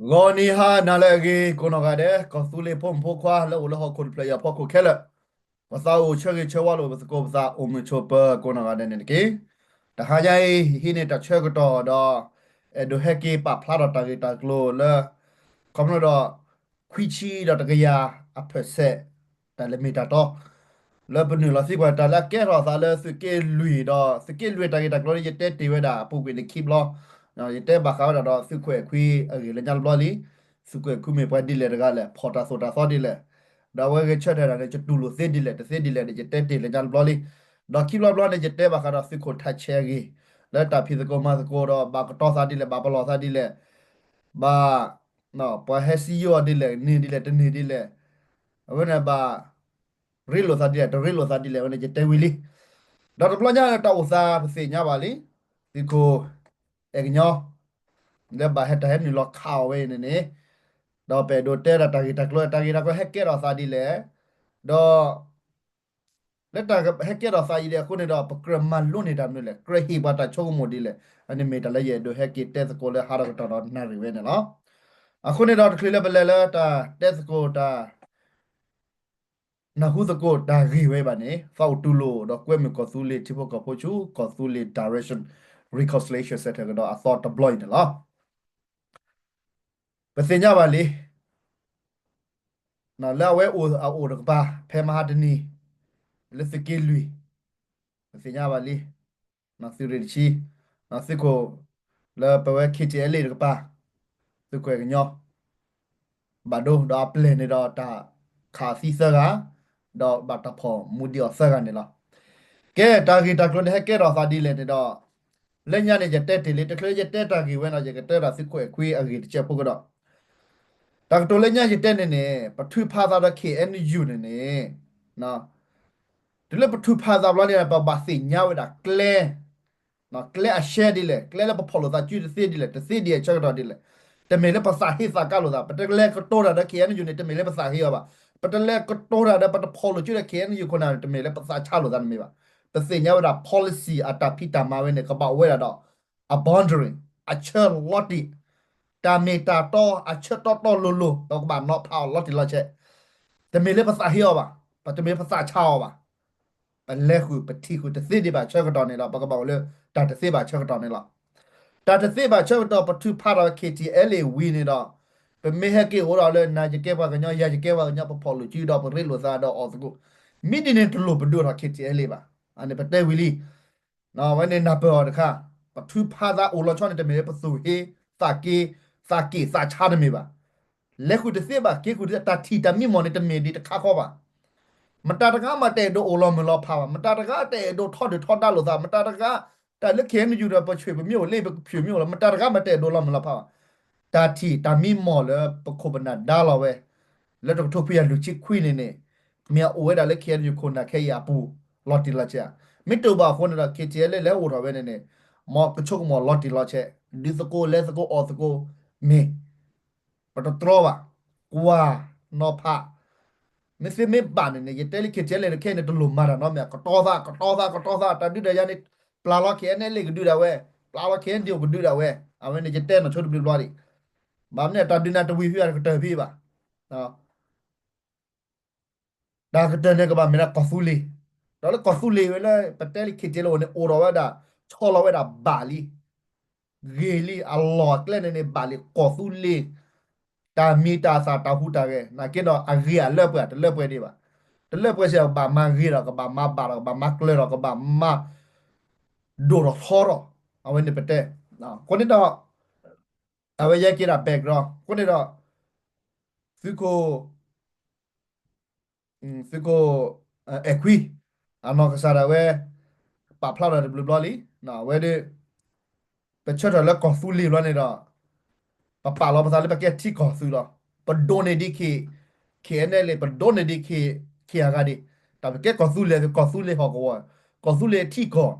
ဂီၤနံၤဟါနၤလၢအဂ့ၤ ကိးနီၢ်ဂၤဒဲး ကီၢ်သူလ့ၤဖိမုၣ်ဖိခွါလၢအိၣ်လၢဟီၣ်ခိၣ်တဖျၢၣ်အံၤအဖီခိၣ်ခဲလၢာ်, ပသးအိၣ်ဆၢဂ့ၤဆၢဝါလိာ်ပသကိးပသးအိၣ်မုာ်ဆိးပၢၤကိးနီၢ်ဂၤဒဲးန့ၣ်တက့ၢ်. တဟါညါအံၤ ဟံးန့ၢ်တၢ်ဆၢကတီၢ်ဒီး အဲၣ်ဒိးဟဲက့ၤပာ်ဖျါထီၣ်တၢ်ဂ့ၢ်တၢ်ကျိၤလၢ ခီဖျိဒီး ခွံဆံဒီးတကယၤအ percent တၢ်လၢမ့ၢ်တၢ်တီ လၢပနုာ်လီၤသံကွၢ်တၢ်လၢအကဲထီၣ်သးလၢသုးက့လွံၢ်ဒီး သုးက့လွံၢ်တၢ်ဂ့ၢ်တၢ်ကျိၤန့ၣ် ယတဲတ့ၢ်ဝဲဒၣ်အပူၤကွံာ်န့ၣ်ခံဘျီ, ယတဲဘၣ်ဃးဝဲဒၣ်ဒီးသုးခိၣ်အဲၣ်ခွံအဂ့ၢ်လၢညါတဘျီလံ. သုးခိၣ်အဲၣ်ခွံမ့ၢ်ပှၤဒ်လဲၣ်တဂၤလဲၣ်, ဖီၣ်တၢ်သိၣ်တၢ်သီဒ်လဲၣ်, ဒီးအဝဲဂဲၤဆၢထၢၣ်တၢ်န့ၣ် ကတူၢ်လိာ်သ့ဒ်လဲၣ် တသ့ဒ်လဲၣ်န့ၣ် ယတဲတ့ၢ်လၢညါတဘျီလံ. ဒီးခံဘျီဘျီန့ၣ် ယတဲဘၣ်ဃးဒီးသုးခိၣ်ထးဆဲးအဂ့ၢ် လၢတၢ်ဖံးသကိးမၤသကိးဒီး ဘၣ်ကတီၤသးဒ်လဲၣ် ဘၣ်ပလီၢ်သးဒ်လဲၣ်, ဘၣ် ပှၤဟဲစံယိအီၤဒ်လဲၣ် န့ၢ်ဒ်လဲၣ် တန့ၢ်ဒ်လဲၣ်, အဝဲန့ၣ်ဘၣ် ရ့လိာ်သးဒ်လဲၣ် တရ့လိာ်သးဒ်လဲၣ် အဝဲန့ၣ်ယတဲဝံၤလံ. ဒီးတဘျီညါတၢ်အိၣ်သးပသ့ၣ်ညါဘၣ်လံ, သုးခိၣ်အဲၣ်ကညီ လၢဘၣ်ဟဲတၢ်ဟဲနုာ်လီၤခးအီၤဝဲအံၤန့ၣ်န့ၣ်, ဒီးပအဲၣ်ဒိးတဲဒၣ်တၢ်ဂ့ၢ်တၢ်ကျိၤ တၢ်ဂ့ၢ်တၢ်ကျိၤဟဲကဲထီၣ်သးဒ်လဲၣ်, ဒီး လၢတၢ်ဟဲကဲထီၣ်သးအံၤဒ်အဃိန့ၣ်ဒီး ပကြၢးမၤလိန့ၢ်တၢ်မနုၤလဲၣ် ကြၢးဟ့ၣ်ပှၤတၢ်ဆိကမိၣ်ဒ်လဲၣ်, အန့ၣ်မ့ၢ်တၢ်လၢယအဲၣ်ဒိးဟဲက့ၤတဲသကိးလၢဟါဒီးကတီၢ်ဒီးနၣ်ရံၣ်ဝဲန့ၣ်လီၤ. အဃိန့ၣ်ဒီးတချုးလၢပလဲၤလၢတၢ်တဲသကိးတၢ် နၢ်ဟူသကိးတၢ်ဂ့ၢ်ဝဲဘၣ်န့ၣ် သးအိၣ်တူၢ်လိာ်ဒီးကွဲမုာ်ကီၢ်သူလ့ၤထံဖိကီၢ်ဖိဆူ ကီၢ်သူလ့ၤ Direction Reconciliation Center ကဒီးအသီတဘျီအံၤန့ၣ်လီၤ. ပသ့ၣ်ညါဘၣ်လံ လၢအဝဲအိၣ်အအိၣ်တကပၤ ဖဲမဟါတနံၤ လၢသုးက့လွံၢ်, ပသ့ၣ်ညါဘၣ်လံ သုးရ့ၣ်တဆံ သုးခိၣ် လၢပဝဲ KTLA တကပၤ သုးခိၣ်အဲၣ်ကညီ ဘၣ်ဒိ ဒီးအပျဲၢ်န့ၣ်ဒီးတၢ်ခးသံသၢဂၤ, ဒီးဘၣ်တၢ်ဖီၣ်မူဒံးအီၤသၢဂၤန့ၣ်လီၤ. ကဲ တၢ်ဂ့ၢ်တၢ်ကျိၤန့ၣ်ဟဲကဲထီၣ်သးဒ်လဲၣ်န့ၣ်ဒီး လၢညါန့ၣ် ယတဲတ့ၢ်လံ တချုးယတဲတၢ်ဂ့ၢ်ဝဲဒီး ယကတဲဒၣ်သုးခိၣ်အဲၣ်ခွံအဂ့ၢ်တစဲးဖိကဒီး တၢ်ကတိၤလၢညါယတဲန့ၣ်န့ၣ် ပထုးဖးသးဒီး KNU န့ၣ်န့ၣ် တုၤလၢပထုးဖးသးဘျီန့ၣ် ပဘၣ်သ့ၣ်ညါဝဲဒၣ်ကျဲ ကျဲအရှဲဒ်လဲၣ်, ကျဲလၢပဖီၣ်လိာ်သးစုတသ့ဒ်လဲၣ်, တသ့ဒ်အဆၢကတီၢ်ဒ်လဲၣ်, တမ့ၢ်လၢပသးဟ့သးကါလိာ်သး, ပတလဲၤကတိၤတၢ်ဒီး KNU န့ၣ် တမ့ၢ်လၢပသးဟ့အီၤဘၣ်. ပတလဲၤကတိၤတၢ်ဒီး ပတဖီၣ်လိာ်စုဒီး KNU ခိၣ်နၢ်န့ၣ် တမ့ၢ်လၢပသးဆါလိာ်သးတမ့ၢ်ဘၣ်. ပသ့ၣ်ညါဝဲဒၣ် policy အတၢ်ဖံးတၢ်မၤဝဲန့ၣ် ကဘၣ်အိၣ်ဝဲဒၣ်ဒီး အ boundary အဆၢလီၤတံၢ်, တၢ်မ့ၢ်တၢ်တီအဆၢတီတီလိၤလိၤ ဒီးကဘၣ်နီၤဖးအီၤလီၤတံၢ်လီၤဆဲး, တမ့ၢ်လၢပသးဟ့အီၤဘၣ်, ပတမ့ၢ်ပသးဆါအီၤဘၣ်. ပလဲၤဃုာ်ပထံၣ်ဃုာ်တသ့ဒံးဘၣ်ဆၢကတီၢ်န့ၣ်ဒီး ပကဘၣ်အိၣ်လၢတၢ်တသ့ဘၣ်ဆၢကတီၢ်န့ၣ်လီၤ. တၢ်တသ့ဘၣ်ဆၢကတီၢ် ပထုးဖးဒီး KTLA ဝံၤန့ၣ်ဒီး ပမ့ၢ်ဟဲက့ၤအိၣ်ဒီးလၢနၤယကဲပှၤကညီ ယၤယကဲပှၤကညီ ပဖီၣ်လိာ်စုဒီး ပရ့လိာ်သးဒီးအီၣ်သကိး, မ့ၢ်ဒ်န့ၣ်တလိၣ်ပဒုးထီၣ် KTLA ဘၣ်. အန့ၣ်ပတဲဝံၤလံ ဝဲန့ၣ်နၢ်ပၢၢ်အီၤတခါ, ပထုးဖးသးအိၣ်လီၤဆီန့ၣ် တမ့ၢ်လၢပသူၣ်ဟ့သးက့ သးက့ၣ်သးဆါတမ့ၢ်ဘၣ်. လဲၤဃုာ်တသ့ဘၣ် က့ၤဃုာ်တသ့ တၢ်ထံၣ်တၢ်မံမီၢ်န့ၣ် တမ့ၢ်ဒ်တခါဃီဘၣ်. မတၤတဂၤမးတအဲၣ်ဒိးအိၣ်လီၤမုၢ်လီၤဖးဘၣ်, မတၤတဂၤတအဲၣ်ဒိးထီဒုၣ်ထီဒါလိာ်သး, မတၤတဂၤ တၢ်လၢ KNU ဒီး ပဆွေပမျိုးအိၣ်လံ ပဆွေမျိုးအိၣ်လံ မတၤတဂၤမးတအဲၣ်ဒိးလီၤမုၢ်လီၤဖးဘၣ်. တၢ်ထံၣ်တၢ်မံမီၢ်လၢပခိၣ်ပနၢ်ဒါလီၤဝဲ လၢတကထိခွံကယၤလွံၢ်ဆံခွံန့ၣ်န့ၣ် မ့ၢ်အအိၣ်ဝဲဒၣ်လၢ KNU ခိၣ်နၢ်ခဲအံၤအပူၤ လီၤတံၢ်လီၤဆဲးဧါ. မ့ၢ်တအိၣ်ဘၣ်အဃိန့ၣ်ဒီး KTLA လၢအိၣ်ထီၣ်ဝဲန့ၣ်န့ၣ် မ်ကဆိကမိၣ်လီၤတံၢ်လီၤဆဲး, ဒုးသကိးလဲၤသကိးအီၣ်သကိး မ့ၢ် ပတတြီဘၣ်, ကွၢ်နီၤဖး, မ့ၢ်သ့မ့ၢ်ဘၣ်န့ၣ်န့ၣ် ယတဲလံ KTLA န့ၣ် ခဲအံၤန့ၣ် တလိၣ်မၤတၢ်နီတမံၤ, ကတီၤသး ကတီၤသး ကတီၤသး, တၢ်ဒုးတၢ်ယၤန့ၣ် ပျၢ်လီၤ KNLA ကဒုးဒၣ်ဝဲ, ပျၢ်လီၤ KNDO ကဒုးဒၣ်ဝဲ, အဝဲန့ၣ် ယတဲနီၢ်ဆိတဘျုးဘျီဒံး, ဘၣ်မနုၤတၢ်ဒုးနၤတဝံၤဖဲအံၤ တကတၢၢ်ဖဲအံၤဘၣ်. တၢ်ကတၢၢ်န့ၣ်ကဘၣ်မ့ၢ်ဒၣ်ကီၢ်သူလ့ၤ, ဒီးလၢကီၢ်သူလ့ၤဝဲလၢ ပတဲလံ KTLA န့ၣ် အိၣ်ထီၣ်ဝဲဒၣ် ဆီလီၤဝဲဒၣ်ဘၣ်လံ, ဂ့ၤလံ အလီၢ်အကျဲန့ၣ်န့ၣ် ဘၣ်လံ ကီၢ်သူလ့ၤ, တၢ်မံၤတၢ်သၣ်တၢ်ဟူးတၢ်ဂဲၤ နာ်က့ဒီး အဂ့ၤအလၢပှဲၤ တလၢပှဲၤဒံးဘၣ်, တလၢပှဲၤစ့ၢ်ကီး ကဘၣ်မၤဂ့ၤဒီး ကဘၣ်မၤဘၣ်ဒီး ကဘၣ်မၤကျၢၤဒီး ကဘၣ်မၤ ဒိၣ်ထီၣ်ထီထီၣ်, အဝဲန့ၣ်ပတဲ, အဃိန့ၣ်ဒီး အဝဲယဲက့ၤဒၣ် background အဃိန့ၣ်ဒီး သုးခိၣ် သုးခိၣ်အဲၣ်ခွံ အနီၢ်ကစၢ်ဒၣ်ဝဲ ပာ်ဖျါထီၣ်တဘျုးဘျီလံ, အဝဲဒၣ် ပဆၢထၢၣ်လၢကီၢ်သူလ့ၤဘျီန့ၣ်ဒီး ပပာ်လီၤပသးလၢပကဲထံကီၢ်သုးလီၤ. ပဒိးန့ၢ်ဒံး K-, KNLA ပဒိးန့ၢ်ဒံး K-, KIA ဂၤဒံး, တၢ်ပကဲကီၢ်သူလ့ၤ ကီၢ်သူလ့ၤဟီၣ်ကဝီၤ, ကီၢ်သူလ့ၤထံကီၢ်,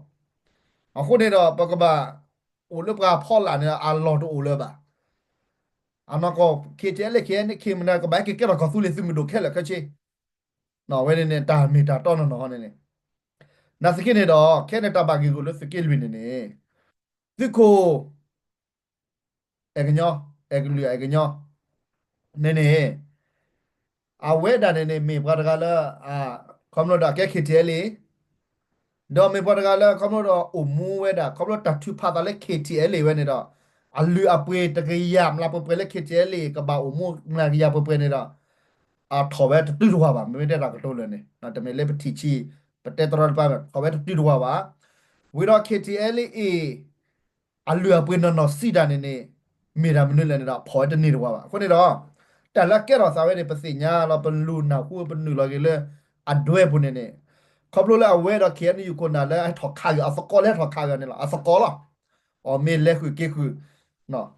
အဃိန့ၣ်ဒီး ပကဘၣ်အိၣ်လၢပှၤဖီလာ်န့ၣ် အလီၢ်တအိၣ်လၢၤဘၣ်. အနီၢ်ကီၢ် KTLA KNLA မနုၤ ကဘၣ်ဟဲက့ၤကဲထီၣ်ကီၢ်သူလ့ၤသုးမုၢ်ဒိၣ်ခဲလၢာ်ခဲဆ့, အဝဲန့ၣ်န့ၣ် တၢ်မ့ၢ်တၢ်တီနီၢ်နီၢ်န့ၣ်န့ၣ်, နာ်သက့န့ၣ်ဒီး ခဲန့ၣ်တၢ်ဘၣ်ဂ့ၢ်ဂီၢ်လၢသုးက့လွံၢ်န့ၣ်န့ၣ် သုးခိၣ် အဲၣ်ကညီ အဲၣ်ကလုာ်အဲၣ်ကညီန့ၣ်န့ၣ် အဝဲဒၣ်န့ၣ်န့ၣ် မ့ၢ်ပှၤတဂၤလၢ ခီဖျိဒီးကဲ ခ့ထံအဲလ်အ့ ဒီးမ့ၢ်ပှၤတဂၤလၢခီဖျိဒီးအိၣ်မူဝဲဒၣ် ခီဖျိတၢ်ထုးဖးသးလၢ ခ့ထံအဲလ်အ့ ဝဲန့ၣ်ဒီး အလုၢ်အပှ့ၤတကယၤမျးပှဲၤပှဲၤလၢ ခ့ထံအဲလ်အ့ ကဘၣ်အိၣ်မူမျးကယၤပှဲၤပှဲၤန့ၣ်ဒီး အထီၣ်ဝဲတတုၤတဝၤဘၣ် မ့မ့ၢ်တဲတၢ်ကတိၤလၢာ်န့ၣ် တမ့ၢ်လၢပထံၣ်ဆံး ပတဲတရီတပါဘၣ် ထီၣ်ဝဲတတုၤတဝၤဘၣ်. ဝံၤဒီး ခ့ထံအဲလ်အ့ အလုၢ်အပှ့ၤနီၢ်နီၢ်စံးတၢ်န့ၣ်န့ၣ် မ့ၢ်တၢ်မနုၤလဲၣ်န့ၣ်ဒီး ဖီၣ်ဝဲတန့ၢ်တဝၤဘၣ်. အဃိန့ၣ်ဒီး တၢ်လၢအကဲထီၣ်သးဝဲန့ၣ် ပသ့ၣ်ညါလီၤ ပလူၤနၢ်ဟူပနုာ်လီၤက့ၤလၢ အဒွဲပူၤန့ၣ်န့ၣ် ခီဖျိလၢအဝဲဒီး ခ့ၣ်အဲၣ်ယူၣ် ခိၣ်နၢ်လၢအဟဲထီၣ်ခးက့ၤအသကိးလၢဟဲထီၣ်ခးက့ၤအီၤန့ၣ်လီၤ. အသကိးလီၤ. အီၣ်မ့ၤလဲၤဃုာ်က့ၤဃုာ်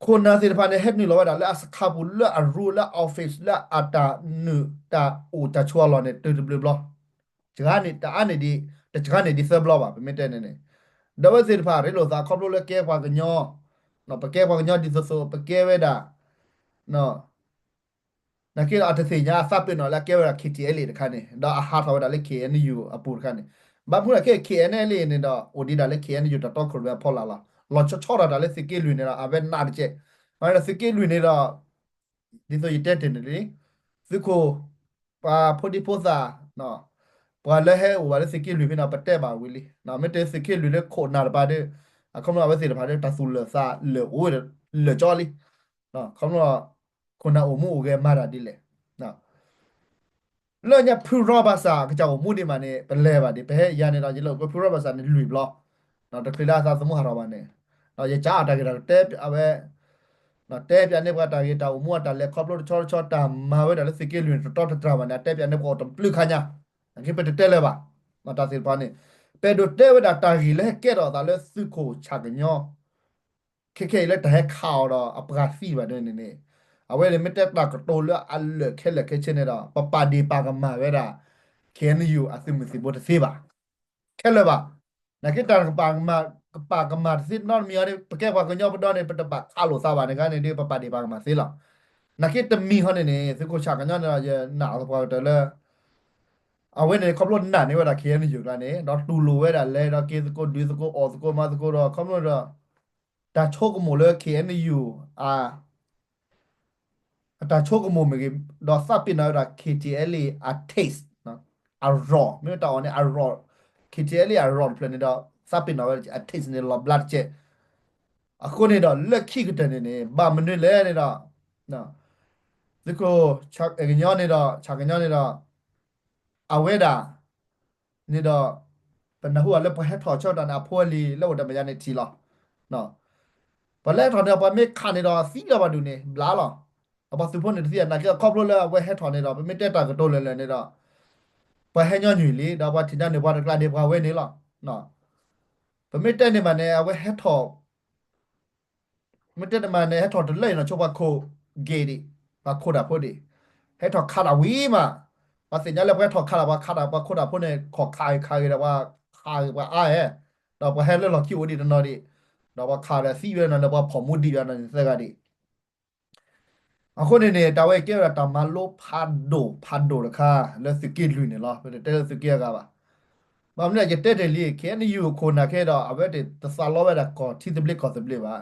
ခိၣ်နၢ်သ့ၣ်တဖၣ်န့ၣ် ဟဲနုာ်လီၤဝဲဒၣ်လၢအစခါပူၤ လၢအရူ လၢ office လၢအတၢ်နုာ်တၢ်အိၣ်တၢ်ဆိးအလီၢ်န့ၣ် တုၤတဘျုးဘျီ တဂၤန့ၣ် တအါန့ၢ်ဒံး တစှၤန့ၢ်ဒံးသၢဘျီဘၣ် ပမ့ၢ်တဲန့ၣ်န့ၣ် ဒီးအဝဲသ့ၣ်တဖၣ်ရ့လိာ်သးခီဖျိလၢကဲပှၤကညီ ပကဲပှၤကညီဒ်သိးသိး ပကဲဝဲဒၣ် နာ်က့ဒီးအတသ့ၣ်ညါအသးပ့ၤနီၣ်လၢအကဲဝဲဒၣ် ခ့ထံအဲလ်အ့ တခါန့ၣ် ဒီးအဟးထီၣ်ဝဲဒၣ်လၢ ခ့ၣ်အဲၣ်ယူၣ် အပူၤတခါန့ၣ် ဘၣ်မနုၤလဲၣ် ခ့ၣ် ခ့ၣ်အဲၣ်အ့လ်အ့န့ၣ်ဒီး အိၣ်ဒံးဒၣ်လၢ ခ့ၣ်အဲၣ်ယူၣ် တၢ်တီခိၣ်ရိၣ်မဲအဖီလာ်လီၤ. လီၤဆီဆီဒၣ်တၢ်လၢသုးက့လွံၢ်န့ၣ်ဒီး အဝဲနးတက့ၢ်. မ့ၢ်ဒီးသုးက့လွံၢ်န့ၣ်ဒီး ဒ်သိးယတဲတ့ၢ်န့ၣ်လံ သုးခိၣ် ပှၤဖိဒံဖိသၣ် ပှၤလၢဟဲအိၣ်ဘၣ်လၢသုးက့လွံၢ်ဖဲန့ၣ် ပတဲဘၣ်ဝံၤလံ. မ့ၢ်တဲသုးက့လွံၢ်လၢခိၣ်နၢ်တပၤဒီး အခီပညီအဝဲသ့ၣ်တဖၣ်ဒီး တၢ်သူၣ်လၢာ်သးလၢာ်အိၣ်ဝဲ လၢာ်ကၠီလံ. ခီပညီ ခိၣ်နၢ်အိၣ်မူအိၣ်ဂဲၤမၤတၢ်ဒ်လဲၣ် လၢညါဖုရီဘၣ်ဆၣ် အကစၢ်အိၣ်မူဒံးမးန့ၣ် ပလဲၤဘၣ်ဒံး ပဟဲယၤန့ၣ်ဒီး ယလဲၤအိၣ်ကဖုရီဘၣ်ဆၣ်န့ၣ်လွံၢ်ဘျီ တချုးလၢအသးသမူဟးထီၣ်ဘၣ်န့ၣ် ယကးအီၤတၢ်ဂ့ၢ်တၢ်ကတဲအဝဲ တဲပၠးန့ၢ်ပှၤတၢ်ဂ့ၢ်တၢ်အိၣ်မူအတၢ်လဲၤခီဖျိတဆီတဆီ တၢ်မၤဝဲဒၣ်လၢသုးက့လွံၢ်န့ၣ် တတီတတြၢ်ဘၣ်န့ၣ် အတဲပၠးန့ၢ်ပှၤအိၣ်တဘျုးခါညါ အက့ပတတဲလၢၤဘၣ် တၢ်သ့ၣ်တဖၣ်န့ၣ် ပအဲၣ်ဒိးတဲဝဲဒၣ်တၢ်ဂ့ၢ်လၢဟဲကဲထီၣ်အသးလၢသုးခိၣ်ဆၣ်ကညီ ခဲခဲအံၤလၢတၢ်ဟဲခးအီၤဒီးအပှၤသံဘၣ်ဒ်န့ၣ်န့ၣ် အဝဲန့ၣ်မ့ၢ်တဲတၢ်ကတိၤလၢအလၢာ်ခဲလၢာ်ခဲဆ့န့ၣ်ဒီး ပပာ်ဒ့ၣ်ပာ်ကမၣ်ဝဲဒၣ် ခ့ၣ်အဲၣ်ယူၣ် အသုးမုၢ်သံၣ်ဘိတသ့ဘၣ် ခဲလၢာ်ဘၣ်. နာ်က့တၢ်ကပာ်ကမၣ် ကပာ်ကမၣ်တသ့နီတမံၤအီၤန့ၣ် ပကဲပှၤကညီပဒီန့ၣ် ပတဘၣ်ခးလိာ်သးဘၣ်န့ၣ် ကန့ၣ်ဒီး ပပာ်ဒ့ၣ်ပာ်ကမၣ်သ့လီၤ. နာ်က့တမံၤဟီန့ၣ်န့ၣ် သုးခိၣ်ဆၣ်ကညီန့ၣ်ဒီး ယနာ်အီၤသပှၢ်ကတၢၢ်လၢ အဝဲန့ၣ်ခီဖျိနာ်န့ၢ်ဝဲဒၣ် ခ့ၣ်အဲၣ်ယူၣ် ကျါန့ၣ် ဒီးတူၢ်လိာ်ဝဲဒၣ်လဲၤဒီးက့ၤသကိးဒုးသကိးအီၣ်သကိးမၤသကိးဒီး ခီဖျိဒီး တၢ်ဆိကမိၣ်လၢ ခ့ၣ်အဲၣ်ယူၣ် အ အတၢ်ဆိကမိၣ်မ့ၢ်ဂ့ၤ ဒီးသးပ့ၤနီၣ်ဝဲဒၣ် ခ့ၣ်ထံၣ်အဲလ်အ့ အ taste အရိၣ် မ့ၢ်တၢ်အီၣ်န့ၣ်အရိၣ် ခ့ၣ်ထံၣ်အဲလ်အ့ အရိၣ်တဖျၢၣ်န့ၣ်ဒီး သးပ့ၤနီၣ်ဝဲဒၣ်အ taste န့ၣ်လီၤဘျါတက့ၢ်. အဃိန့ၣ်ဒီးလၢခံကတၢၢ်န့ၣ်န့ၣ် ဘၣ်မနုၤလဲၣ်န့ၣ်ဒီး သုးခိၣ်ကညီန့ၣ်ဒီး ဆၣ်ကညီန့ၣ်ဒီး အဝဲဒၣ် န့ၣ်ဒီး ပနၢ်ဟူဘၣ်လၢပှၤဟဲထီၣ်ဆၢကတီၢ်န့ၣ် အဖိအလံၤလၢအိၣ်ဒီးမဲာ်ညါန့ၣ်ထံၣ်လီၤ. ပှၤလၢဟဲထီၣ်န့ၣ် ပှၤမ့ၢ်ခးန့ၣ်ဒီးသံလီၤဘၣ်ဒုးန့ၣ် ဘျါလီၤ. ဒီးပှၤသုးဖိန့ၣ်တသံဘၣ် နာ်က့အခီဖျိလၢအဝဲဟဲထီၣ်န့ၣ်ဒီး ပမ့ၢ်တဲတၢ်ကတိၤလၢာ်လၢာ်န့ၣ်ဒီး ပှၤဟဲညီနုၢ်လံ ဒီးပှၤထံၣ်ညါနုၢ်ပှၤတကျါန့ၣ် ပှၤဝဲန့ၣ်လီၤ. ပမ့ၢ်တဲန့ၣ်မးန့ၣ် အဝဲဟဲထီၣ် မ့ၢ်တဲတမးန့ၣ် ဟဲထီၣ်တလၢအံၤနီၤ ဆိပှၤခိၣ်ဂ့ၤဒံး ပှၤခိၣ်တၢ်ဖိဒံး ဟဲထီၣ်ခးတၢ်ဝံၤမး ပှၤသ့ၣ်ညါလၢပှၤဟဲထီၣ်ခးတၢ် ပှၤခးတၢ် ပှၤခိၣ်တၢ်ဖိန့ၣ် ခိၣ်ခးဂ့ၤခးဂ့ၤဒီး ပှၤခးဂ့ၤပှၤအါဟဲ ဒီးပှၤဟဲလၢလီၢ်ခံအိၣ်ဒံးတနီၤဒံး ဒီးပှၤခးဒီးသံဝဲနီၤလၢပှၤဖီၣ်မူဒံးဝဲနီၤသၢဂၤဒံး အဃိန့ၣ်န့ၣ် တၢ်ဝဲကဲဝဲဒၣ်တၢ်မၤလိဖးဒိၣ်ဖးဒိၣ်တခါ လၢသုးက့လွံၢ်န့ၣ်လီၤ. ပတတဲလၢသုးက့အဂၤဘၣ်. ဘၣ်မနုၤယတဲတ့ၢ်လံ ခ့ၣ်အဲၣ်ယူၣ် ခိၣ်နၢ်ခဲဒီး အဝဲသ့ၣ်တသးလီဝဲဒၣ်ကီၢ်ထံသဘျ့ကီၢ်သဘျ့ဘၣ်.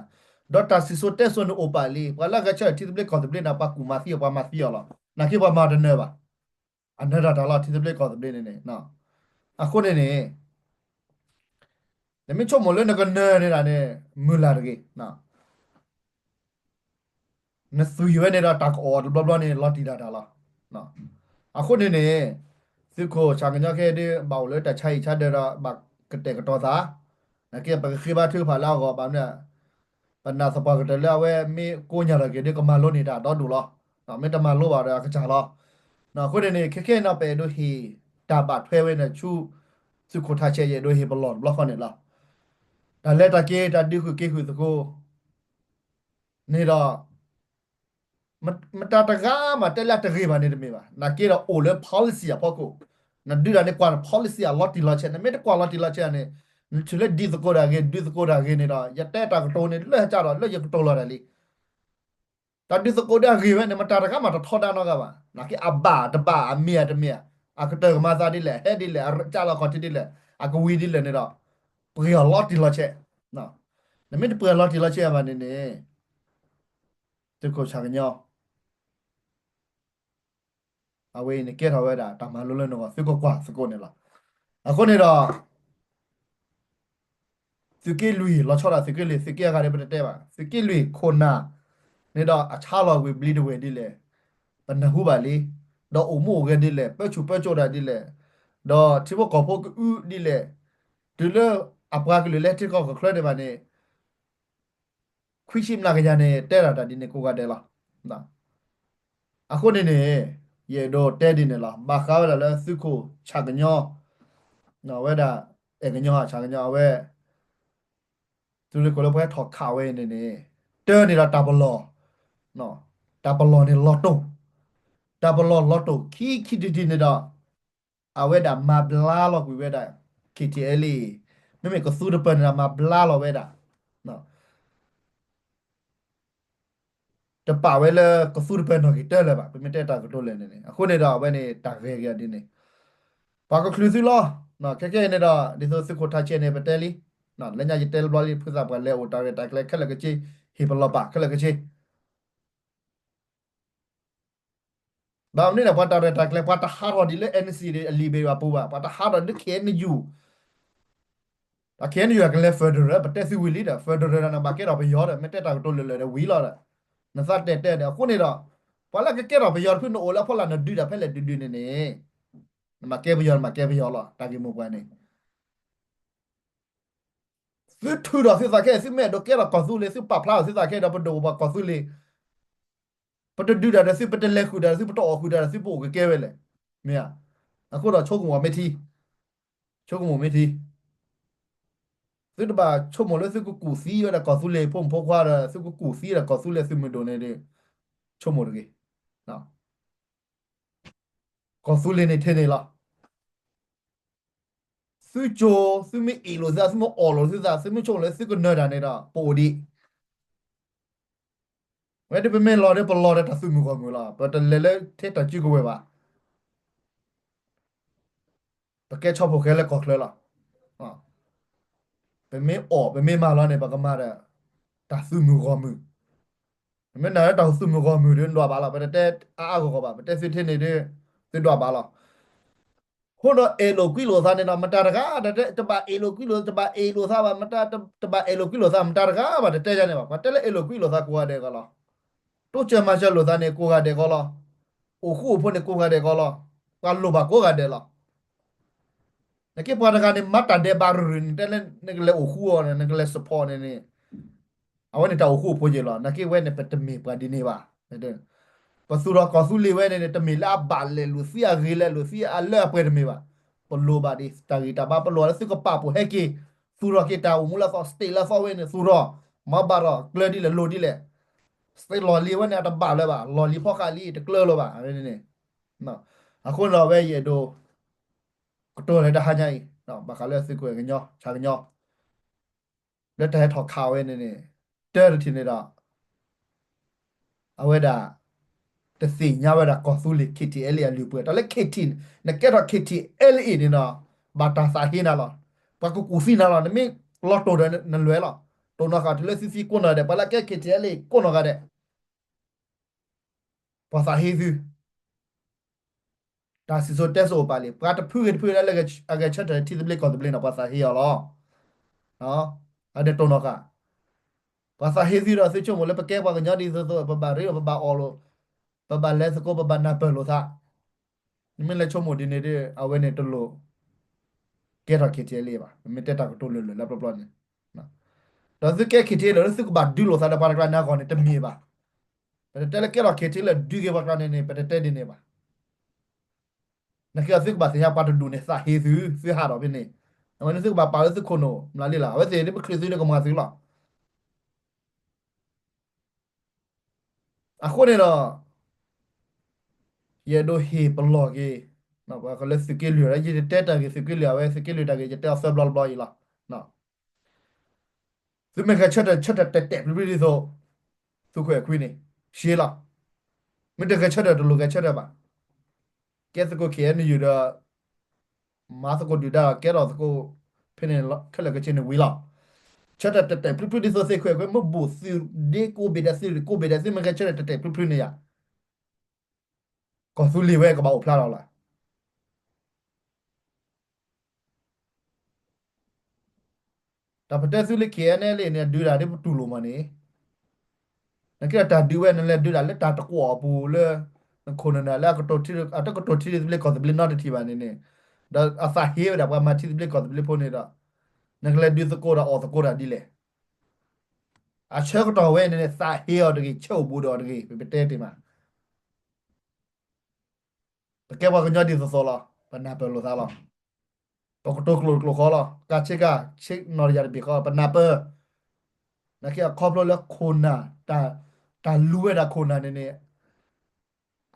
ဒီးတၢ်စံၣ်စိၤတဲစိၤန့ၣ်အိၣ်ပာ်လံ ပှၤလၢအဂဲၤဆၢထံသဘျ့ကီၢ်သဘျ့န့ၣ် ပှၤကူၣ်မၤသံအီၤ ပှၤမၤသံအီၤလီၤ. နာ်က့ပှၤမၤတနၢၤဘၣ်. အနၢၤတၢ်တၢ်လီၤ ထံသဘျ့ကီၢ်သဘျ့န့ၣ်န့ၣ် အဃိန့ၣ်န့ၣ် နမ့ၢ်ဆိကမိၣ်လၢနကနၢၤန့ၣ်ဒၣ်န့ၣ် မုၢ်လၢ်တဂ့ၤ နသွံၣ်ဝဲန့ၣ်ဒီးတၢ်ကအီၣ်တဘျီဘျီန့ၣ် လီၤတံၢ်ဒၣ်တၢ်လီၤ. အဃိန့ၣ်န့ၣ် သုးခိၣ်ဆၣ်ကညီခဲအံၤဒ် ဘၣ်အိၣ်လၢတၢ်ဆါဟံၣ်ဆါဒၢးဒီး ဘၣ်ကတဲာ်ကတီၤသး နာ်က့ပကဃ့ဘါထုကဖၣ်လၢအဂီၢ်ဘၣ်မနုၤ ပနာ်သပှၢ်ကတၢၢ်လၢအဝဲမ့ၢ်ကိးညါထီၣ်က့ၤဒီး ကမၤလိန့ၢ်တၢ်ဒီဒူၣ်လီၤ. မ့ၢ်တမၤလိဘၣ်ဒီးအကစၢ်လီၤ. အဃိန့ၣ်န့ၣ် ခဲခဲအံၤန့ၣ် ပအဲၣ်ဒိးဟ့ၣ်တၢ်ဘၣ်ထွဲဝဲန့ၣ်ဆူ သုးခိၣ်ထးဆဲး ယအဲၣ်ဒိးဟ့ၣ်ပလီၢ်တဘျီဃီန့ၣ်လီၤ. တၢ်လဲၤတၢ်က့ၤ တၢ်ဒုးဃုာ်က့ၤဃုာ်သကိး န့ၣ်ဒီး မတၤတဂၤမးတဲလၢတဂ့ၤဘၣ်န့ၣ်တမ့ၢ်ဘၣ်. နာ်က့ဒီးအိၣ်လၢ policy အဖီခိၣ်, နဒုးတၢ်န့ၣ်ကွၢ် policy အလီၤတံၢ်လီၤဆဲး, နမ့ၢ်တကွၢ်လီၤတံၢ်လီၤဆဲးန့ၣ် နထံၣ်လၢဒုးသကိးတၢ်ဂ့ၤ ဒုးသကိးတၢ်ဂ့ၤန့ၣ်ဒီး ယတဲတၢ်ကတိၤန့ၣ်လၢဟဲကၢ်ဒီးလၢယကတိၤလီၤတၢ်လံ. တၢ်ဒုးသကိးဒၣ်ဂ့ၤဝဲန့ၣ် မတၤတဂၤမးတထီဒါနီတဂၤဘၣ်. နာ်က့အဘၣ်တဘၣ် အမ့ၢ်အတမ့ၢ် အကတၢၢ်ကမၤသးဒ်လဲၣ် အဟဲဒ်လဲၣ် အကၢ်လီၤခီၣ်ထံးဒ်လဲၣ် အကဝံၤဒ်လဲၣ်န့ၣ်ဒီး ပှ့ၤအီၤလီၤတံၢ်လီၤဆဲး, နမ့ၢ်တပှ့ၤအီၤလီၤတံၢ်လီၤဆဲးဘၣ်န့ၣ်န့ၣ် သုးခိၣ်ဆၣ်ကညီ အဝဲအံၤန့ၣ်ကဲထီၣ်ဝဲဒၣ်တၢ်မၤလိလၢနဂီၢ် သုကကွၢ်သကိးန့ၣ်လီၤ. အဃိန့ၣ်ဒီး သုးက့လွံၢ် လီၤဆီဒၣ်သုးက့လွံၢ် သုးက့အဂၤဒီးပတတဲဘၣ် သုးက့လွံၢ်ခိၣ်နၢ်န့ၣ်ဒီး အဆါလီၤကွံာ်ဘျံးတဝဲၢ်ဒ်လဲၣ်, ပနၢ်ဟူဘၣ်လံ, ဒီးအိၣ်မူအိၣ်ဂဲၤဒ်လဲၣ်, ပၢဆူၣ်ပၢစိးတၢ်ဒ်လဲၣ်, ဒီးထံဖိကီၢ်ဖိကအုဒ်လဲၣ်, တုၤလၢအပှၤကလုာ်လဲၤထံကီၢ်ကီၢ်ချၢဒံးဘၣ်န့ၣ် ခွံဆံမျးကယၤန့ၣ် တဲဒၣ်တၢ်ဒ်န့ၣ်ကိးဂၤဒဲးလီၤ. အဃိန့ၣ်န့ၣ် ယအဲၣ်ဒိးတဲဒ်န့ၣ်လီၤ. ဘၣ်ဃးဝဲဒၣ်လၢသုးခိၣ်ဆၣ်ကညီ ဝဲဒၣ် အဲၣ်ကညီဆၣ်ကညီအဝဲ သုးရ့ၣ်ခိၣ်လၢပှၤဟဲထီၣ်ခးဝဲအံၤန့ၣ်န့ၣ် တၢန့ၣ်ဒီးတၢ်ပလီၢ်, တၢ်ပလီၢ်န့ၣ်လီၤတိၢ်, တၢ်ပလီၢ်လီၤတိၢ်ခံခံတံၢ်တံၢ်န့ၣ်ဒီး အဝဲဒၣ်မၤဘျါလီၤကွံာ်ဝဲဒၣ် KTLA, မ့မ့ၢ်ကသူတပၢၢ်န့ၣ်ဒီးမၤဘျါလီၤဝဲဒၣ် တပာ်ဝဲလၢကသူတပၢၢ်နီၣ်ဂံၢ်တၢလၢၤဘၣ်, ပမ့ၢ်တဲတၢ်ကတိၤလၢာ်န့ၣ်န့ၣ် အဃိန့ၣ်ဒီးအဝဲန့ၣ်တၢ်ဂ့ၢ်က့ၤဒ်န့ၣ် ပှၤကချုးသုလီၤ. ခဲကဲအံၤန့ၣ်ဒီး ဒ်သိးသုးခိၣ်ထးဆဲးန့ၣ် ပတဲလံ, လၢညါယတဲလၢဘျီလံ ဖုသးပှၢ်လဲၤအိၣ်တၢ်ရဲၣ်တၢ်ကျဲၤခဲလၢာ်ကဆ့, ဟ့ၣ်ပလီၢ်ပာ်ခဲလၢာ်ကဆ့ ဘၣ်မနုၤန့ၣ် ပှၤတၢ်ရဲၣ်တၢ်ကျဲၤ ပှၤတဟးထီၣ်ဒ်လၢ NCA အလံာ်ဘ့ၣ်ဘၣ်ပူၤဘၣ်, ပှၤတဟးထီၣ်ဒ် KNU, ဒီး KNU ကလဲၤ federal ပတဲသုဝံၤလံဒီး federal ဒီးနဘၣ်ကဲထီၣ်ပယီၤဒီး မ့ၢ်တဲတၢ်ကတိၤလၢာ်လၢာ်ဒီးဝံၤလီၤဒီး နသးတဲတဲဒီး အဃိန့ၣ်ဒီး ပှၤလၢကကဲထီၣ်ပယီၤတဖုနအိၣ်လၢအဖီလာ်နဒုးတၢ်ဖဲလဲၣ်ဒုးဒုးန့ၣ်န့ၣ် နမၤကဲပယီၤ နမၤကဲပယီၤလီၤ တၢ်ဂ့ၢ်မိၢ်ပှၢ်န့ၣ် သုထုးထီၣ်သုသးခဲ သုမ့ၢ်အဲၣ်ဒိးကဲထီၣ်ကီၢ်သူလ့ၤ သုပာ်ဖျါထီၣ်သုသးခဲဒီး ပဒိၣ်ပပှၢ်ကီၢ်သူလ့ၤ ပတဒုးတၢ်ဒီးသု ပတလဲၤဃုာ်တၢ်ဒီးသု ပတအီၣ်ဃုာ်တၢ်ဒီးသု ပအိၣ်ကကဲဝဲလဲၣ်. မ့ၢ်ဧါ. အဃိဒီးဆိကမိၣ်မ့ၢ်ထံ, ဆိကမိၣ်မ့ၢ်ထံ, သုတဘၣ်ဆိကမိၣ်လၢသုကကူၣ်သံဝဲဒၣ်ကီၢ်သူလ့ၤဖိမုၣ်ဖိခွါဒီး သုကကူၣ်သံဝဲဒၣ်ကီၢ်သူလ့ၤသုးမုၢ်ဒိၣ်န့ၣ်ဒီး ဆိကမိၣ်တဂ့ၤ. ကီၢ်သူလ့ၤန့ၣ်ထဲန့ၣ်လီၤ. သုကၠိ, သုမ့ၢ်အ့ၣ်လိာ်သုသး သုမ့ၢ်အီၣ်လိာ်သုသး သုမ့ၢ်ဆိကမိၣ်လၢသုကနၢၤတၢ်န့ၣ်ဒီး ပအိၣ်ဒံး. ဝဲဒၣ်ပမ့ၢ်လီၤဒီး ပလီၤဒီးတၢ်သုးမုၢ်ဂီၢ်မုၢ်လီၤ. ပတလဲၤလၢထဲတၢ်စုကဝဲၤဘၣ်. ပကဲဆီဖိၣ်ဃဲလၢကီၢ်ချၢလီၤ. ပမ့ၢ်အီၣ် ပမ့ၢ်မၤလီၤန့ၣ် ပကမၤဒီး တၢ်သုးမုၢ်ဂီၢ်မုၢ်. ပမ့ၢ်နာ်လၢတၢ်သုးမုၢ်ဂီၢ်မုၢ်ဒီး ဒွးဘၣ်လီၤ. ပတတဲအါအါဂီၢ်ဂီၢ်ဘၣ်. ပတဲသုထဲန့ၣ်ဒီး သုဒွးဘၣ်လီၤ. အဃိဒီးအဲၣ်လိာ်ကွံလိာ်သးန့ၣ်ဒီး မတၤတဂၤ တဘၣ်အဲၣ်လိာ်ကွံလိာ် တဘၣ်အဲၣ်လိာ်သးဘၣ် မတၤ တဘၣ်အဲၣ်လိာ်ကွံလိာ်သး မတၤတဂၤဘၣ်တတဲယါန့ၣ်ဘၣ်. ပှၤတဲလၢအဲၣ်လိာ်ကွံလိာ်သးကိးဂၤဒဲးဂီၢ်လီၤ. တိစၢၤမၤစၢၤလိာ်သးန့ၣ် ကိးဂၤဒဲးဂီၢ်လီၤ. အိၣ်ဃူအိၣ်ဖိးန့ၣ် ကိးဂၤဒဲးဂီၢ်လီၤ. ပှၤလိၣ်ဘၣ်ကိးဂၤဒဲးလီၤ. နက့ပှၤတဂၤန့ၣ် မၤတၢ်ဒဲးဘးရူၤရူၤန့ၣ် တဲလၢနကလဲၤအိၣ်ဃူအီၤန့ၣ် နကလဲၤ support န့ၣ်န့ၣ် အဝဲန့ၣ်တၢ်အိၣ်ဃူအိၣ်ဖိးက့ၤလီၤ. နက့ဝဲန့ၣ် ပတမ့ၢ်ပှၤဒ်န့ၣ်ဘၣ်. ပသူၣ်ထီၣ်ကီၢ်သူလ့ၤဝဲန့ၣ် တမ့ၢ်လၢအဘၣ်လဲၣ်လိာ်သံ အဂ့ၤလဲၣ်လိာ်သံ အလၢအပှဲၤတမ့ၢ်ဘၣ်. ပလိၣ်ဘၣ်ဒ်တၢ်ဂံၢ်တၢ်ဘါ ပလိၣ်လၢသုကပာ်ဖှိၣ်ဟဲက့ၤ သူၣ်ထီၣ်က့ၤတၢ်အိၣ်မူလၢအသီ state လၢအသီဝဲန့ၣ် သူၣ်ထီၣ် မၤဘၣ်ထီၣ်ကျၢၤဒ်လဲၣ်လိၤဒ်လဲၣ်. state လီၢ်လံၤဝဲန့ၣ် အတဘၣ်လၢၤဘၣ် လီၢ်လံၤဖီဃာ်လံ တကျၢၤလၢၤဘၣ်န့ၣ်. အဃိန့ၣ်ဒီးအဝဲယအဲၣ်ဒိး ကတိၤလၢတဟါညါအံၤ ဘၣ်ဃးလၢသုးခိၣ်အဲၣ်ကညီ ဆၣ်ကညီ လၢတၢ်ဟဲထီၣ်ခးဝဲန့ၣ်န့ၣ် တၢတထံၣ်န့ၣ်ဒီး အဝဲဒၣ် တသ့ၣ်ညါဝဲဒၣ်ကီၢ်သူလ့ၤ KTLA အလုၢ်အပှ့ၤ တၢ်လၢ KT နကဲထီၣ် KTLA န့ၣ်ဒီး ဘၣ်တၢ်သးဟ့နၤလီၤ. ပှၤကကူၣ်သံနၤလီၤ. နမ့ၢ်လီၤတိၢ်ဒီးနလွဲၢ်လီၤ. တိၢ်နီၣ်ဃာ်တုၤလၢသုသံကိးနီၢ်ဂၤဒဲး ပှၤလၢကဲ KTLA ကိးနီၢ်ဂၤဒဲး ပှၤသးဟ့သု တၢ်စံၣ်စိၤတဲစိၤအိၣ်ပာ်လံ. ပှၤတဖုဂ့ၤတဖုလၢအဂဲၤဆၢထၢၣ်ထံသဘျ့ကီၢ်သဘျ့န့ၣ် ပှၤသးဟ့အီၤလီၤ. အဒဲးတိၢ်နီၣ်ဃာ် ပှၤသးဟ့သုဒီးသုဆိကမိၣ်လၢပကဲပှၤကညီဒ်သိးသိး ပဘၣ်ရ့လိာ် ပဘၣ်အီၣ်လိာ် ပဘၣ်လဲၤသကိး ပဘၣ်နၢ်ပၢၢ်လိာ်သး နမ့ၢ်လဲၤဆိကမိၣ်ဒ်န့ၣ်ဒီး အဝဲန့ၣ်တလိၣ် ကဲထီၣ် KTLA ဘၣ်. ပမ့ၢ်တဲတၢ်ကတိၤလၢာ်လၢပျီပျီန့ၣ် ဒီးသုကဲ KTLA လၢသုကဘၣ်ဒုးလိာ်သးဒီးပှၤတကျါန့ၣ်အဂီၢ်န့ၣ် တမ့ၢ်ဘၣ်. ပတတဲလၢကဲထီၣ် KTLA ဒုးက့ၤပှၤတကျါန့ၣ်န့ၣ် ပတတဲဒ်န့ၣ်ဘၣ်. နကဲသုကဘၣ်သ့ၣ်ညါပှၤတဒူၣ်န့ၣ်သးဟ့သု သုဟးထီၣ်ဖဲန့ၣ် အဝဲန့ၣ်သုကဘၣ်ပာ်လၢသုခိၣ်နူာ် မလၤလံလီၤ. အဝဲသ့ၣ်ဒ်ပချုးသုန့ၣ်ကမၤသုလီၤ. အဃိန့ၣ်ဒီး ယအဲၣ်ဒိးဟ့ၣ်ပလီၢ်က့ၤ လၢသုးက့လွံၢ် ယတတဲတၢ်ဂ့ၢ်သုးက့လွံၢ် အဝဲသုးက့လွံၢ်တၢ်ဂ့ၢ် ယတဲအီၤသၢဘျီတဘျီအံၤလီၤ. သုမ့ၢ်ဂဲၤဆၢထၢၣ် ဆၢထၢၣ်တဲာ်တဲာ်ဖျုးဖျုးဒ်သိး သုးခိၣ်အဲၣ်ခွံန့ၣ် ရှဲလီၤ. မ့ၢ်တဂဲၤဆၢထၢၣ် တလိၣ်ဂဲၤဆၢထၢၣ်ဘၣ်. ကဲသုးခိၣ် KNU ဒီး မၤသကိးဒုၣ်ဒါ ကဲထီၣ်သကိး ဖဲန့ၣ် ခဲလၢာ်ခဲဆ့န့ၣ်ဝံၤလီၤ. ဆၢထၢၣ်တဲာ်တဲာ်ဖျုးဖျုးဒ်သိးသ့ၣ်ခွဲးခွဲး မ့ၢ်ဘူးသုဒ့ကိးဘ့ၣ်ဒဲး သုဒ့ကိးဘ့ၣ်ဒဲး သုမ့ၢ်ဂဲၤဆၢထၢၣ်တဲာ်တဲာ်ဖျုးဖျုးန့ၣ်ယၤ ကီၢ်သူလ့ၤဝဲကဘၣ်အိၣ်ဖျါလီၤလီၤ. တၢ်ပတဲသုလၢ K N L A န့ၣ် ဒုးတၢ်ဒ်ပတူၢ်လိာ်မးန့ၣ်, နကဲတၢ်ဒုးဝဲ နလဲၤဒုးတၢ်လၢတၢ်တကွီၣ်အပူၤလၢ နခိၣ်နနၢ်လၢအတကတိၤထံသဘျ့ကီၢ်သဘျ့နီတထံၣ်ဘၣ်န့ၣ်န့ၣ်, ဒီးအသးဟ့ဝဲဒၣ်ပှၤမၤထံသဘျ့ကီၢ်သဘျ့ဖိန့ၣ်ဒီး, နကလဲၤဒုးသကိးဒီးအီၣ်သကိးတၢ်ဒ်လဲၣ်. အဆၢကတီၢ်ဝဲန့ၣ်န့ၣ် သးဟ့အီၤတဂ့ၤ ဆၢအိၣ်ဘူးဒီးအီၤတဂ့ၤ ပတဲတ့ၢ်မး ပကဲပှၤကညီဒ်သိးသိးလီၤ. ပနၢ်ပၢၢ်လိာ်သးလီၤ. ပကတိၤကျိာ်တကျိာ်ဃီလီၤ. ကးဆ့ကၤ ဆ့နီၣ်တယၢ်တဘ့ၣ်ဃီ ပနၢ်ပၢၢ်. နာ်က့အခီဖျိလၢခိၣ်နၢ်, တၢ်လူၤဝဲဒၣ်ခိၣ်နၢ်န့ၣ်န့ၣ်,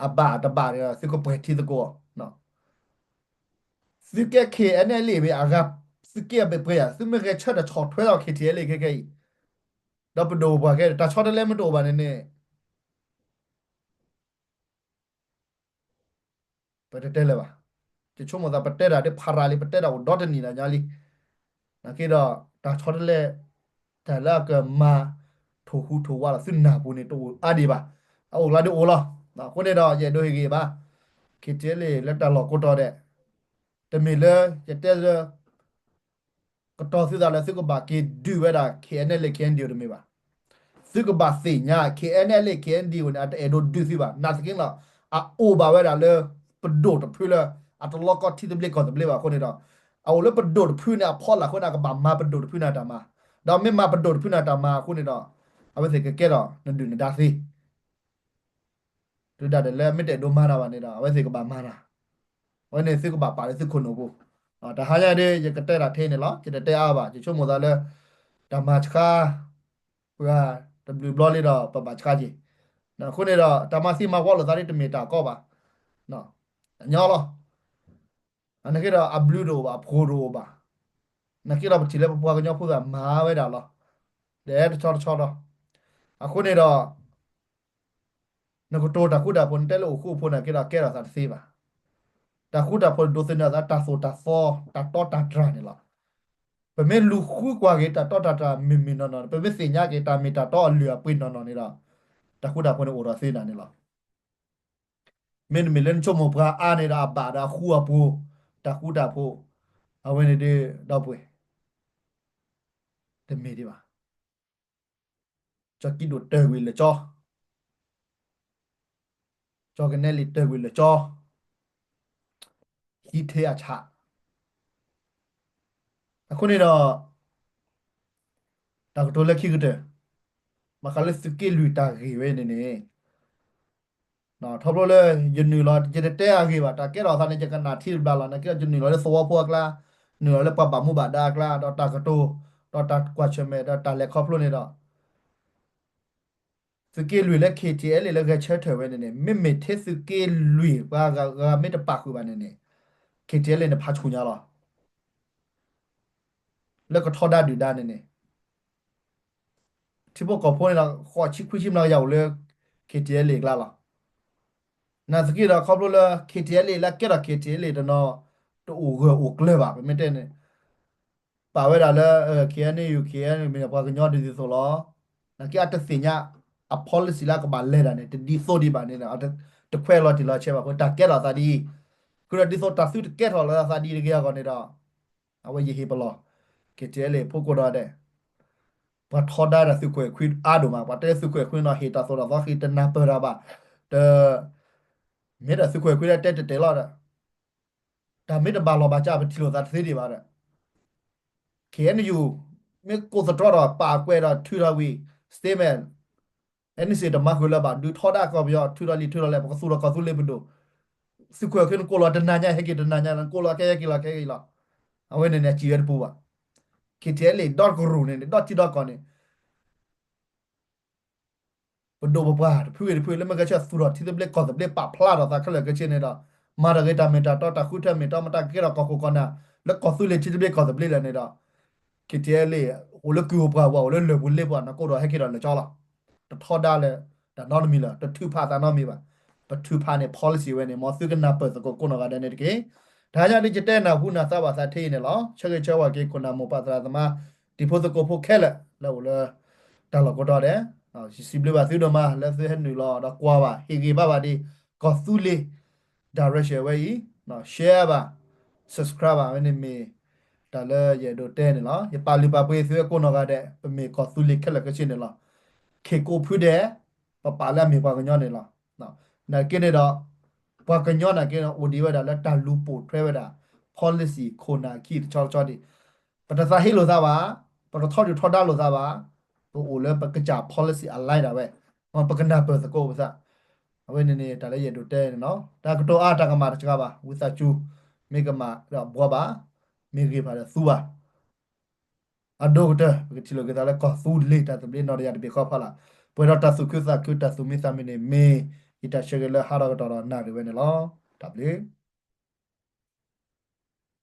အဘၣ်တဘၣ်န့ၣ် သုကပှဲၤထံသကိး. သုကဲ K N L A ဘၣ်အဂၤ, သုကဲအဘၣ်ပှဲၤယၤ သုမ့ၢ်ဂဲၤဆၢထၢၣ်ဆီၣ်ထွဲဒီး K T L A ခဲခဲအံၤ, ဒီးပဒိၣ်ပပှၢ်ခဲ တၢ်ဆီတလဲမ့ၢ်တအိၣ်ဘၣ်န့ၣ်န့ၣ် ပတတဲလၢၤဘၣ်. ယဆိကမိၣ်သးပတဲတၢ်ဒ်ဖးရၤလံ ပတဲတၢ်အိၣ်ဒီတနံၣ်ဒီးညါလံ. နာ်က့ဒီး တၢ်ဆီတလဲ တၢ်လၢအကမၤ ထိၣ်ဟူးထိၣ်ဝးလီၤ သုနၢ်ပူၤန့ၣ် တအိၣ်အါဒံးဘၣ်. အအိၣ်ကျါဒ်အိၣ်လီၤ. အဃိန့ၣ်ဒီး ယအဲၣ်ဒိးဟ့ၣ်ဂံၢ်ဘါ K T L A လၢတၢ်လီၢ်ကိးတီၤဒဲး, တမ့ၢ်လၢ ယတဲလၢ ကတီၤသုသးလၢသုကဘၣ်က့ၤဒုးဝဲဒၣ် K N L A K N D O တမ့ၢ်ဘၣ်. သုကဘၣ်သ့ၣ်ညါ K N L A K N D O န့ၣ် အတအဲၣ်ဒိးဒုးသုဘၣ်. နာ်သက့လီၤ အအိၣ်ဘၣ်ဝဲဒၣ်လၢ ပဒိၣ်တဖုလၢ အတလီကီထံသဘျ့ကီၢ်သဘျ့ဘၣ်အဃိန့ၣ်ဒီး, အအိၣ်လၢပဒိၣ်တဖုန့ၣ်အဖီလာ်အဃိန့ၣ် အကဘၣ်မၤပဒိၣ်တဖုန့ၣ်အတၢ်မၤ, ဒီးမ့ၢ်မၤပဒိၣ်တဖုန့ၣ်အတၢ်မၤအဃိန့ၣ်ဒီး, အဝဲသ့ၣ်ကကဲထီၣ်နဒုၣ်နဒါသ့ တုၤဒၣ်လဲာ်လၢမ့ၢ်တအဲၣ်ဒိးမၤတၢ်ဘၣ်န့ၣ်ဒီး အဝဲသ့ၣ်ကဘၣ်မၤတၢ်, အဝဲန့ၣ်သုကဘၣ်ပာ်လၢသုခိၣ်နူာ်ပူၤ. တဟါညါဒ် ယကတဲတၢ်ထဲန့ၣ်လီၤ. ယတတဲအါဘၣ်, ယဆိကမိၣ်သးလၢ တၢ်မၤဆှါ ပှၤတဘျုးဘျီလံဒီး ပဘၣ်ဆှါက့ၤ. အဃိန့ၣ်ဒီး တၢ်မၤသံမၤဝီလိာ်သးဒ်တမ့ၢ်တၢ်ကီဘၣ်. အညီလီၤ. နာ်က့ဒီး အဘျုးတအိၣ်ဘၣ်, အဖှိၣ်တအိၣ်ဘၣ်. နာ်က့ဒီး ပထံၣ်လၢပပှၤကညီဖိသ့ၣ်မၤဝဲဒၣ်လီၤ. ဒီးတဆီတဆီဒီး, အဃိန့ၣ်ဒီး နကတိၤတၢ်ဃူတၢ်ဖိး နတဲလၢအိၣ်ဃူအိၣ်ဖိးနာ်က့ဒီး ကဲထီၣ်သးတသ့ဘၣ်. တၢ်ဃူတၢ်ဖိးဒိးသန့ၤအသး တၢ်သိၣ်တၢ်သီ တၢ်တီတၢ်တြၢ်န့ၣ်လီၤ. ပမ့ၢ်လူၤဃုကွၢ်က့ၤ တၢ်တီတၢ်တြၢ်မ့ၢ်မ့ၢ်နီၢ်နီၢ်, ပမ့ၢ်သ့ၣ်ညါက့ၤ တၢ်မ့ၢ်တၢ်တီအလုၢ်အပှ့ၤနီၢ်နီၢ်န့ၣ်ဒီး, တၢ်ဃူတၢ်ဖိးန့ၣ်အိၣ်ဒီးသ့နၤန့ၣ်လီၤ. မ့တမ့ၢ်လၢနဆိကမိၣ်ပှၤအါန့ၣ်ဒီး အဘၣ်ဒီးအဃူအပူၤ, တၢ်ဃူတၢ်ဖိး, အဝဲန့ၣ်ဒီး ဒီပုၢ်ဝဲၢ်, တမ့ၢ်ဒံးဘၣ်. ကၠီၤကံးဒိၣ်တၢၢ်ကွံာ်လၢာ်ကၠီ, ကၠီၤကနဲလံာ်တၢၢ်ကွံာ်လၢာ်ကၠီ, ဟံးထဲအဆၣ်. အဃိန့ၣ်ဒီး တၢ်ကတိၤလၢခံကတၢၢ်, ဘၣ်ဃးလၢသုးက့လွံၢ်တၢ်ဂ့ၢ်ဝဲန့ၣ်န့ၣ်, ထီဘိလၢ ယနုာ်လီၤ ယတတဲအဂ့ၢ်ဘၣ်, တၢ်ကဲထီၣ်သးန့ၣ် ယကနၣ်ထံတဘျီလီၤ. နာ်က့ဒီး ယနုာ်လီၤလၢသဝီဖိအကျါ, နုာ်လီၤလၢပှၤဘၣ်မူဘၣ်ဒါအကျါ, ဒီးတၢ်ကတိၤ, ဒီးတၢ်ကွၢ်ဆၢၣ်မဲာ် ဒီးတၢ်လဲၤခီဖျိန့ၣ်ဒီး သုးက့လွံၢ်လၢ K T L A လၢဂဲၤဆၢထၢၣ်ဝဲန့ၣ်န့ၣ် မ့မ့ၢ်ထဲသုးက့လွံၢ်ပှၤဂၤဂၤမ့ၢ်တပာ်ဃုာ်ဘၣ်န့ၣ်န့ၣ် K T L A န့ၣ်ဖးဆူၣ်ညါလီၤ. လၢကထီဒါဒုၣ်ဒါန့ၣ်န့ၣ် ထံဖိကီၢ်ဖိန့ၣ်ဒီး ဃိးဆံခွံဆံမျးကယၤအိၣ်လၢ K T L A အကျါလီၤ. နာ်သက့ဒီးခီဖျိလၢ K T L A လၢကဲထီၣ် K T L A တနီၤ တအိၣ်ဂၢၢ်အိၣ်ကျၢၤဘၣ် ပမ့ၢ်တဲန့ၣ် ပာ်ဝဲဒၣ်လၢ K N U K N မ့ၢ်ပှၤကညီဒ်သိးသိးလီၤ. နာ်က့အတသ့ၣ်ညါ အ policy လၢအကဘၣ်လဲၤတၢ်န့ၣ် တဒ်သိးဒံးဘၣ်န့ၣ်ဒီး တခွဲးလီၤတံၢ်လီၤဆဲးဘၣ်အဃိ တၢ်ကဲထီၣ်သးဒ်အံၤ, ဃုာ်ဒီးဒ်သိးတၢ်သုတကဲထီၣ်လၢသးဒ်အံၤတဂ့ၤအဂီၢ်န့ၣ်ဒီး အဝဲယဟ့ၣ်ပလီၢ် K T L A ဖိကိးဂၤဒဲး ပှၤထီဒါဒီးသုးခိၣ်အဲၣ်ခွံအါဒိၣ်မး, ပှၤတဲသုးခိၣ်အဲၣ်ခွံန့ၣ် ဟ့ၣ်တၢ်သိၣ်တၢ်သီဃံ တနၢ်ပၢၢ်တၢ်ဘၣ်, တ မ့ၢ်ဒီးသုးခိၣ်အဲၣ်ခွံဒီးတဲတဲာ်တဲာ်လီၤဒီး တၢ်မ့ၢ်တဘၣ်လီၢ်ဘၣ်စး ပထံၣ်လိာ်သးတသ့ဒံးဘၣ်ဒီး K N U မ့ၢ်ကိးသတြီဒီး ပာ်ကွဲးဒီးထုးထီၣ်ဝံၤ statement, N C A တမၤဃုာ်လၢၤဘၣ်, ဒုးထီဒါကီၢ်ပယီၤ ထုးထီၣ်လံာ်ထုးထီၣ်လဲၢ် ပကသူၣ်ထီၣ်ကီၢ်သူလ့ၤပဒိၣ်, သုးခိၣ်အဲၣ်ခွံနကိးလီၤတနၤညါ ဟဲက့ၤတနၤညါ နကိးလီၤခဲဟဲက့ၤလီၤခဲက့ၤလီၤ. အဝဲန့ၣ်န့ၣ် အစံးဝဲတပူၤဘၣ်. K T L A ဒီတကရူၢ်န့ၣ်န့ၣ် ဒီထံဒီကီၢ်န့ၣ် ပဒိၣ်ပပှၢ်တဖုဂ့ၤတဖုဂ့ၤ လၢမ့ၢ်ဂဲၤဆၢထၢၣ်သူၣ်ထီၣ်ထံသဘျ့ကီၢ်သဘျ့ ပာ်ဖျါထီၣ်သးခဲလၢာ်ခဲဆ့န့ၣ်ဒီး မၤတၢ်ဂ့ၤတၢ်မ့ၢ်တၢ်တီ တၢ်ဃုထၢမ့ၢ်တၢ်တီ မ့ၢ်တၢ်ကကဲထီၣ်ကီၢ်ခိၣ်ကီၢ်နၢ် လၢကီၢ်သူလ့ၤထံသဘျ့ကီၢ်သဘျ့လဲၣ်န့ၣ်ဒီး K T L A အိၣ်လၢကုၢ်ပှၢ်ပူၤ အိၣ်လၢလၢၢ်ပူၤလ့ပူၤ နကိးဒီးဟဲက့ၤဒီးလၢာ်ကၠီလီၤ. တထီဒါလၢၤ တၢ်နီတမံၤလၢၤ တထုးဖးသးနီတမံၤဘၣ်. ပထုးဖးန့ၣ် policy ဝဲန့ၣ် မ်သုကနၢ်ပၢၢ်သကိးကိးနီၢ်ဂၤဒဲးန့ၣ်တက့ၢ်. တဟါညါဒ်ယတဲနၢ်ဟူနၢ်သးဘၣ်သးထဲအံၤန့ၣ်လီၤ. ဆၢဂ့ၤဆၢဝါက့ၤ ခိၣ်နၢ်မိၢ်ပၢ်သရၣ်သမါ တံၤဖိသကိးဖိခဲလၢာ်လၢအိၣ်လၢ တၢ်လီၢ်ကိးတီၤဒဲး, ယစံးဘျုးဘၣ်သုဒိၣ်မးလၢသုဟဲနုာ်လီၤဒီးကွၢ်ဘၣ် ဟ့ၣ်ဂံၢ်ဘါဘၣ်ဒံး ကီၢ်သူလ့ၤ direction ဝဲအံၤ, share ဘၣ်, subscribe ဘၣ်ဝဲန့ၣ်မ့ၢ် တၢ်လၢယအဲၣ်ဒိးတဲန့ၣ်လီၤ. ယပာ်လုၢ်ပာ်ပှ့ၤသုဝဲကိးနီၢ်ဂၤဒဲး ပမ့ၢ်ကီၢ်သူလ့ၤခဲလၢာ်ခဲဆ့န့ၣ်လီၤ. ခ့ၣ်ကိးဖုဒဲး ပပာ်လၢအမ့ၢ်ပှၤကညီန့ၣ်လီၤ. နာ်က့န့ၣ်ဒီး ပှၤကညီနာ်က့န့ၣ် အိၣ်ဒံးဝဲဒၣ်လၢတၢ်လူၤပိာ်ထွဲဝဲဒၣ် policy ခိၣ်နၢ်ခံတဆီတဆီဒံး, ပတသးဟ့လိာ်သးဘၣ်, ပတထီဒုၣ်ထီဒါလိာ်သးဘၣ်, ပအိၣ်လၢပကစၢ် policy အ line ဒၣ်ဝဲ, ပကနၢ်ပၢၢ်သကိးပသး, အဝဲန့ၣ်န့ၣ် တၢ်လၢယအဲၣ်ဒိးတဲန့ၣ်လီၤ. တၢ်ကတိၤအါတၢ်ကမၣ်တစှၤဘၣ်, ဝံသးစူၤ မ့ၢ်ကမၣ်ဒီးဘှီဘၣ်, မ့ၢ်ဂ့ၤဘၣ်ဒီးသူဘၣ် အဒိၣ်ကတၢၢ် ပကထံၣ်လိာ်က့ၤသးလၢကီၢ်သူလ့ၤတၢ်သဘျ့နီၢ်တယၢ်တဘ့ၣ်ဃီဖီလာ်, ပှဲၤဒီးတၢ်သူၣ်ခုသးခု တၢ်သူၣ်မံသးမုာ်န့ၣ် မ့ၢ်ယတၢ်ဆၢဂ့ၤလၢဟးထီၣ်ကတီၢ်ဒီးနၣ်ရံၣ်ဝဲန့ၣ်လီၤ. တၢ်ဘျုး